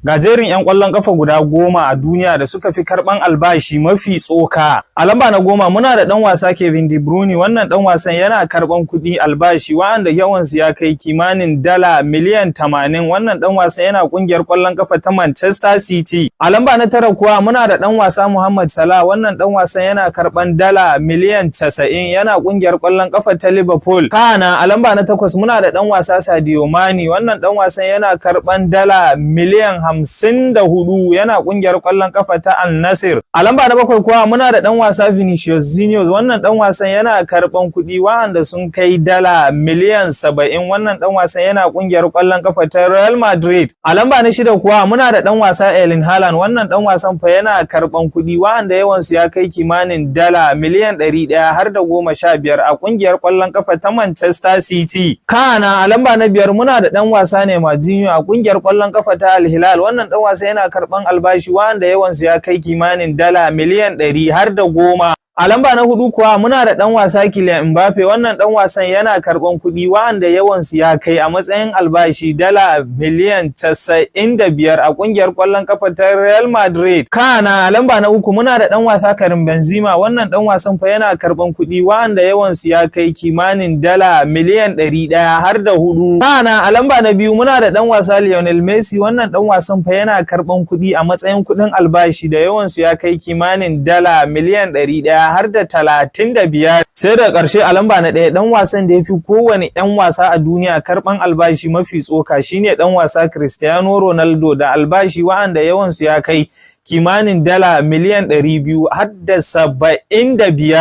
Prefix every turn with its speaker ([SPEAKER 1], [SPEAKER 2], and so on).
[SPEAKER 1] Ga jerin 'yan ƙwallon ƙafa guda 10 a duniya da suka fi karɓan albashi mafi tsoka. A lamba na 10 muna da ɗan wasa Kevin De Bruyne. Wannan ɗan wasan yana karɓan kuɗi albashi wa'anda yawansu ya kai kimanin dala miliyan 80. Wannan ɗan wasan yana ƙungiyar ƙwallon ƙafa ta Manchester City. A lamba na 9 kuwa muna da ɗan wasa Muhammad Salah. Wannan ɗan wasan yana karɓan dala miliyan 90, yana ƙungiyar ƙwallon ƙafa ta Liverpool. Kana a lamba na 8 muna da ɗan wasa Sadio Mane. Wannan ɗan wasan yana karɓan dala miliyan 54, yana kungiyar kwallon kafa ta Al Nassr. A lamba na 7 kuwa muna da dan wasa Vinicius Junior. Wannan dan wasan yana karban kuɗi wa'anda sun kai dala miliyan 70. Wannan dan wasan yana kungiyar kwallon kafa ta Real Madrid. A lamba na 6 kuwa muna da dan wasa Erling Haaland. Wannan dan wasan fa yana karban kuɗi wa'anda yawan su ya kai kimanin dala miliyan 100 har da 15 a kungiyar kwallon kafa ta Manchester City. Kana a lamba na 5 muna da dan wasa Neymar Junior a kungiyar kwallon kafa ta Al Hilal. Wannan dan wasa yana karban albashi wanda yawansu ya kai kimanin dala miliyan 100 har da 10. A lamba na 4 kuwa muna da ɗan wasa Kylian Mbappe. Wannan ɗan wasan yana karɓan kuɗi wa'anda yawansu ya kai a matsayin albashi dala miliyan 95 a ƙungiyar ƙwallon ƙafa ta Real Madrid. Kana a lamba na 3 muna da ɗan wasa Karim Benzema. Wannan ɗan wasan fa yana karɓan kuɗi wa'anda yawansu ya kai kimanin dala miliyan 104. Kana a lamba na 2 muna da ɗan wasa Lionel Messi. Wannan ɗan wasan fa yana karɓan kuɗi a matsayin kuɗin albashi da yawansu ya kai kimanin dala miliyan 135. Sai da ƙarshe a lamba na 1, ɗan wasan da ya fi kowane ɗan wasa a duniya karɓan albashi mafi tsoka shine ɗan wasa Cristiano Ronaldo, da albashi wa'anda yawansu ya kai kimanin dala miliyan 275.